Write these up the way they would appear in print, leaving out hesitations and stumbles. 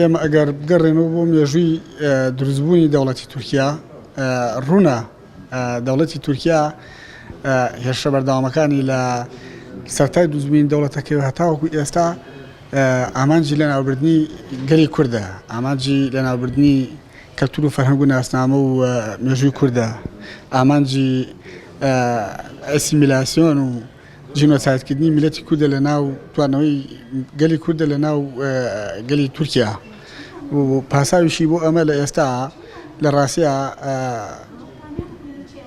ئێمە ئەگەر بگەڕێنەوە بۆ مێژووی دروستبوونی دەوڵەتی تورکیا، ڕوونە دەوڵەتی تورکیا هێرشە بەردەوامەکانی لە سەرتای دروستبوونی دەوڵەتەکەی هەتاوەکو ئێستا ئامانجی لەناوبردنی گەلی کوردە، ئامانجی لەناوبردنی کەلتور و فەرهەنگ و ناسنامە و مێژووی کوردە، ئامانجی ئەسیمیلاسیۆن و جینۆسایدکردنی میللەتی کوردە لە ناو توانەوەی گەلی کوردە لە ناو گەلی تورکیا و پاساویشی بۆ ئەمە لە ئێستا لە ڕاستیا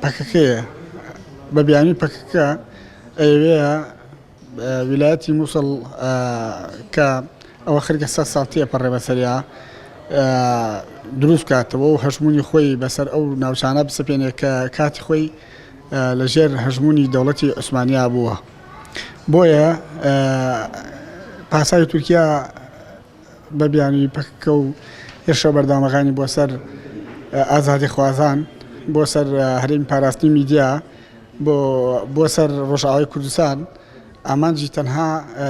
پەکەکەیە بە بیانوی پەکەکە ئەیەوێ ویلایەتی مووسڵ کە ئەوە خەریکە سە ساڵ تێپەڕێ بەسەریا دروست بکاتەوە و هەژموونی خۆی بەسەر ئەو ناوچانە بسەپێنێ کە کاتی خۆی لە ژێر هەژموونی دەوڵەتی عوسمانیا بووە. بۆیە پاساوی تورکیا بە بیانووی پەکەکە و هێرشە بەردەوامەکانی بۆ سەر ئازادیخوازان، بۆ سەر هەرێمی پاراستنی میدیا، بۆ بۆ سەر ڕۆژئاوای کوردستان ئامانجی تەنها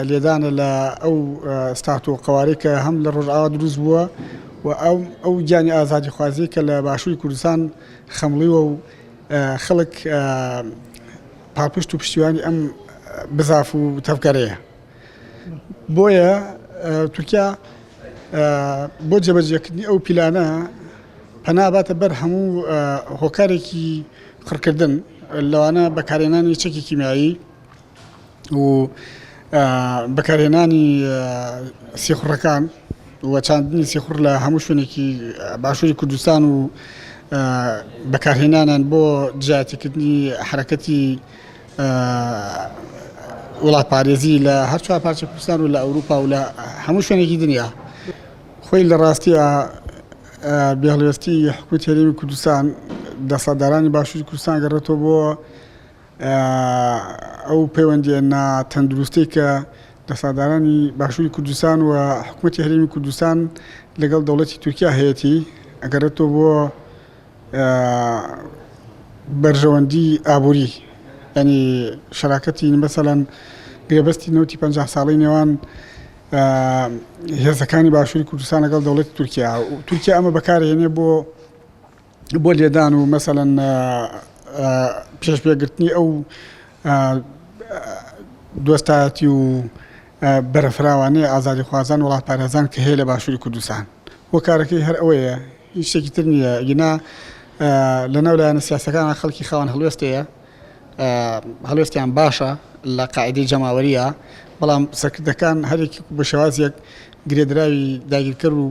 لێدانە لە ئەو ستاتۆ و قەوارەی کە هەم لە ڕۆژئاوا دروست بووە و ئەو ئەو گیانی ئازادیخوازی کە لە باشووری کوردستان خەمڵیوە و خەڵک پاڵپشت و پشتیوانی ئەم بزاف و تەڤگەرەیە. بۆیە تورکیا بۆ جێبەجێکردنی ئەو پیلانە پەنا باتە بەر هەموو هۆکارێکی قڕکردن لەوانە بەکارهێنانی چەکی کیمیایی و بەکارهێنانی سیخوڕەکان و چاندنی سیخوڕ لە هەموو شوێنێکی باشووری کوردستان و بەکارهێنانیان بۆ دژایەتیکردنی حرەکەتی وڵاتپارێزی لە هەر چوار پارچە کوردستان و لە ئەوروپا و لە هەموو شوێنێکی دنیا خۆی لە ڕاستیە بێهڵوێستی حکوومەتی هەرێمی کوردستان دەسەڵاتدارانی باشووری کوردستان گەڕێتەوە بۆ ئەو پەیوەندیە ناتەندروستەی کە دەسەڵاتدارانی باشووری کوردستان و حکوومەتی هەرێمی کوردستان لەگەڵ دەوڵەتی تورکیا هەیەتی ئەگەڕێتەوە بۆ بەرژەوەندی ئابووری ینی شەراکەتی مەسەلەن گرێبەستی نەوتی 50 ساڵی نێوان هێزەکانی باشووری کوردستان لەگەڵ دەوڵەتی تورکیا تورکیا ئەمە بەکارهێنێ بۆ بۆ لێدان و مەسەلەن پێش پێگرتنی ئەو دۆستایەتی و بەرەفراوانەی ئازادیخوازان وڵاتپارێزان کە هەیە لە باشووری کوردستان هۆکارەکەی هەر ئەوەیە هیچ شتێکی تر نییە گینا لەناو لایەنە سیاسەکان خەڵکی خاوەن هەڵوێستەیە هەڵوێستیان باشە لە قاعدەی جەماوەریە بەڵام سەرکردەکان هەرێکی بە شێوازێک گرێدراوی داگیرکەر و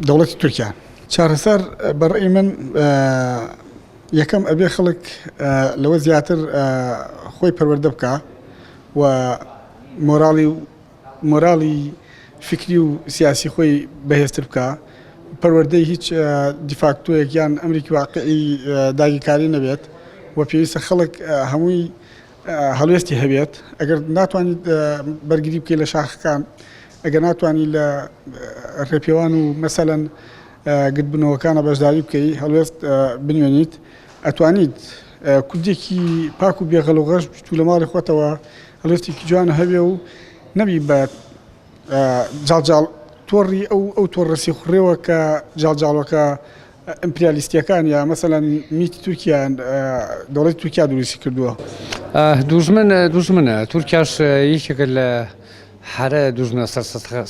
دەوڵەتی تورکیا. چارەسەر بە ڕەئی من یەکەم ئەبێ خەڵک لەوە زیاتر خۆی پەروەردە بکا و مۆراڵی و مۆراڵی فکری و سیاسی خۆی بەهێزتر بکا پەروەردەی هیچ دیفاکتۆیەک یان ئەمریکی واقعی داگیرکاری نەبێت و پێویستە خەڵک هەمووی هەڵوێستی هەبێت، ئەگەر ناتوانیت بەرگری بکەیت لە شاخەکان، ئەگەر ناتوانیت لە ڕێپێوان و مەسەلەن گردبوونەوەکانە بەشداری بکەی، هەڵوێست بنوێنیت، ئەتوانیت کوردێکی پاک و بێغەل و غەش بیت و لە ماڵی خۆتەوە هەڵوێستێکی جوان هەبێ و نەبی بە جاڵجاڵ تۆڕی ئەو ئەو تۆڕە سیخوڕیەوە کە جاڵجاڵۆکە ئیمپریالیستیەکان یا مەسەلەن میتی تورکیا دەوڵەتی تورکیا دروستی کردووە. دوژمن دوژمنە، تورکیاش یەکێکە لە هەرە دوژمنە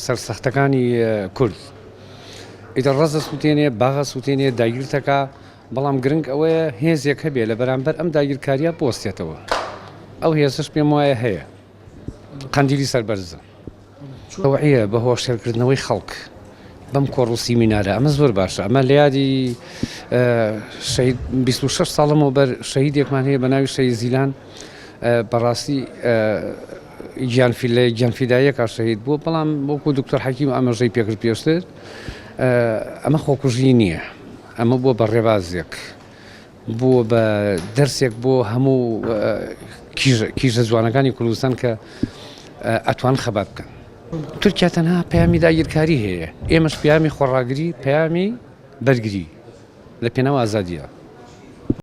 سەرسەختەکانی کورد. ئیتر ڕەز ئەسووتێنێ، باغ ئەسووتێنێ، داگیرتەکا، بەڵام گرنگ ئەوەیە هێزێک هەبێ لە بەرامبەر ئەم داگیرکارییە بوەستێتەوە. ئەو هێزەش پێم وایە هەیە. قەندیلی سەربەرزە. تەوعیە بە هۆشیارکردنەوەی خەڵک بەم کۆڕ و سیمینارە ئەمە زۆر باشە ئەمە لە یادی شەهید 26 ساڵ لەمەوبەر شەهیدێکمان هەیە بە ناوی شەهید زیلان بەڕاستی گیانفی لە گیانفیداییەکە شەهید بووە بەڵام وەکو دکتۆر حەکیم ئاماژەی پێکرد پێشتر ئەمە خۆکوژی نییە ئەمە بووە بە ڕێبازێک بووە بە دەرسێک بۆ هەموو کیژە جوانەکانی کوردستان کە ئەتوان خەبات بکەن. تورکیا تەنها پەیامی داگیرکاری هەیە، ئێمەش پەیامی خۆڕاگری، پەیامی بەرگری لە پێناو ئازادیە.